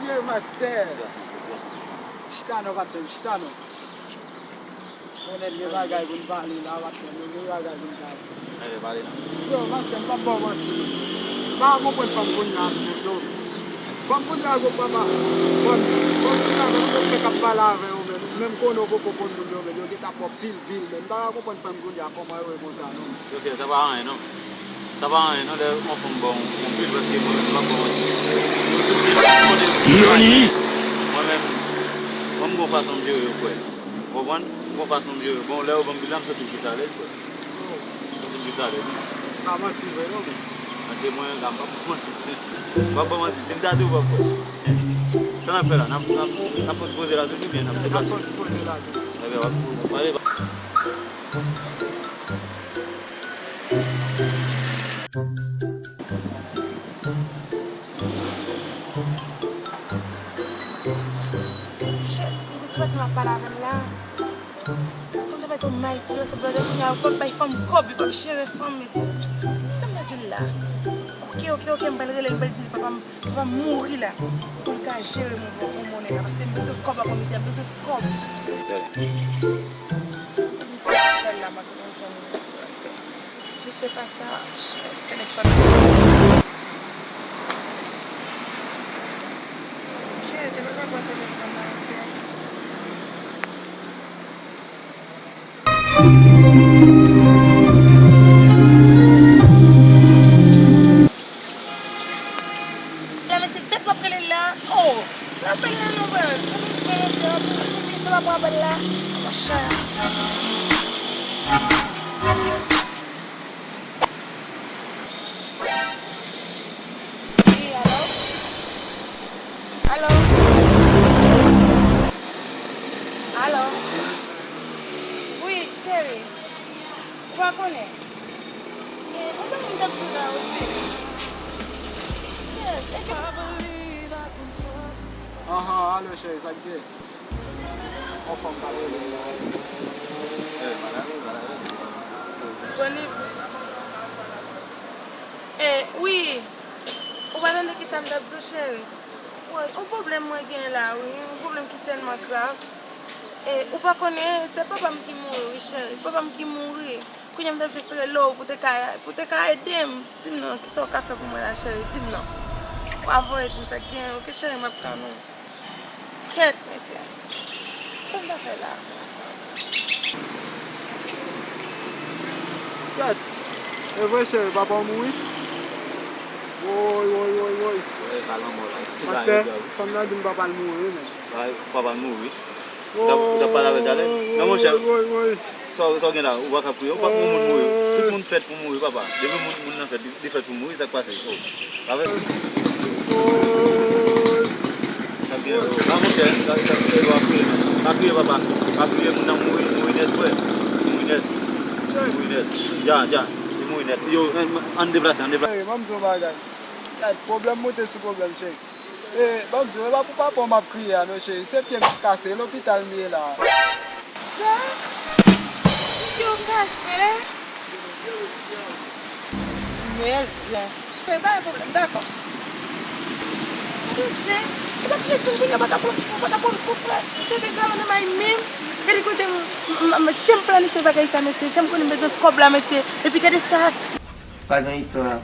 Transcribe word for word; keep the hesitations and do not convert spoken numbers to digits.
Mastè. Chita non, patnè m, chita non. Konnen gen bagay pou n pale la, patnè m, gen bagay pou n pale. Yo, pale non. Yo, mastè, m p ap ba w manti. M pa konprann fanm kounye a menm, yo. Fanm kounye a, yo papa. Fanm, fanm kounye a, menm yo fèk ap pale avè yo menm. Menm konnen yo poko konn moun yo menm, yo gentan ap ba w pil bil menm. M pa ka konprann fanm kounye a, kòman yo ye konsa non. Yo fè, sa pa anyen non. Sa pa anyen non, lè yon fanm ba w yon bil, paske mwen menm, m p ap ba w manti. Mwen menm, mwen m gon fason m jere yo, frè. Ou konprann? M gon fason m jere yo. Bon, lè yo ban m bil la, m santi m plis alèz, frè. M santi m plis alèz, wi. Pa manti vre non, men. Paske mwen la, m p ap manti. M p ap ba w manti. Si m ta di w, w p ap kwè. Sa n ap fè la? N ap, n ap, n ap fè yon ti poze la toujou, byen n ap deplase? N ap fè yon ti poze la toujou. Ebyen, w ap, w ap pale. Shit, yon ti patnè ap pale avè m la. Fanm nan mete yon may sou yo, se blòdè kounye a, yo p ap bay fanm kòb, yo p ap jere fanm, mesye. Sa m ta di l la? Oke, oke, oke, m pral rele l, m pral di l, papa m, papa m mouri la. Pou l ka jere mwen, mwen, mwen monnen la, paske m bezwen kòb avan midi a, m bezwen kòb. Misye ap fè l la, m ap jwenn misye, mesye. Si se pa sa, telefòn nan. Cheri, te pa ka pran telefòn nan, mesye. La, mesye, tèt m ap rele l la. Oh, l apèl la non, bro. Sa pa pran apèl la. Monchè. Wi, alo? Alo? Alo? Wi, cheri. Ou pa konnen? Gen yon bagay m t ap di w la, osi. Yes, epi... Anhan, alo, cheri, sa k gen? Yon fanm k ap rele m la. Disponib? Eh, wi. Ou pa tande kisa m t ap di w, cheri? Woy, yon pwoblèm mwen gen la, wi. Yon pwoblèm ki tèlman grav. Eh, ou pa konnen, se papa m ki mouri, wi, cheri. Papa m ki mouri. Kounye a m ta jis rele w pou te ka, pou te ka ede m. Di m non, kisa w ka fè pou mwen la, cheri? Di m non. W a voye di m sa k gen, oke, cheri, m ap tann ou. Kèt, mesye. Sa m ta fè la? Kèt. E vre, cheri, papa w mouri? Woy, woy, woy, woy. Pastè, fanm nan di m papa l mouri, wi, men. Papa l mouri. Ou t ap, ou t ap pale avè l talè? Non, monchè. Woy, woy, woy. Sa w, sa w gen la? Ou pa ka priye. Ou pa pou moun mouri. Tout moun fèt pou mouri, papa. Depi moun, moun nan fèt, li, li fèt pou mouri, sa k pase? Oh. Avè... Woy. Sa k gen? Oh, pa monchè, sa, sa, sa, pa kriye, pa kriye, papa. Pa kriye, moun nan mouri, mouri nèt, frè. Mouri nèt. Mouri nèt. Dja, dja. Li mouri nèt. Yo, ann, ann deplase, ann deplase. Hey, ban m di w yon bagay. Gad, pwoblèm moute sou pwoblèm, cheri. E, ban m di w, e pa pou papa w m ap kriye a non, cheri. Se pye m ki kase, e lopital m ye la. Sa? Pye w kase? Mezyen. Fè pa gen pwoblèm, dakò. Mezyen, e pa ki espri kounye a pa ka pran, pa ka pran, pran, pran bebe sa nan men m menm. Gade kote m, m, m, jan m planifye bagay sa, mesye. Jan m konnen m bezwen kòb la, mesye. Epi gade sa. Pa gen istwa.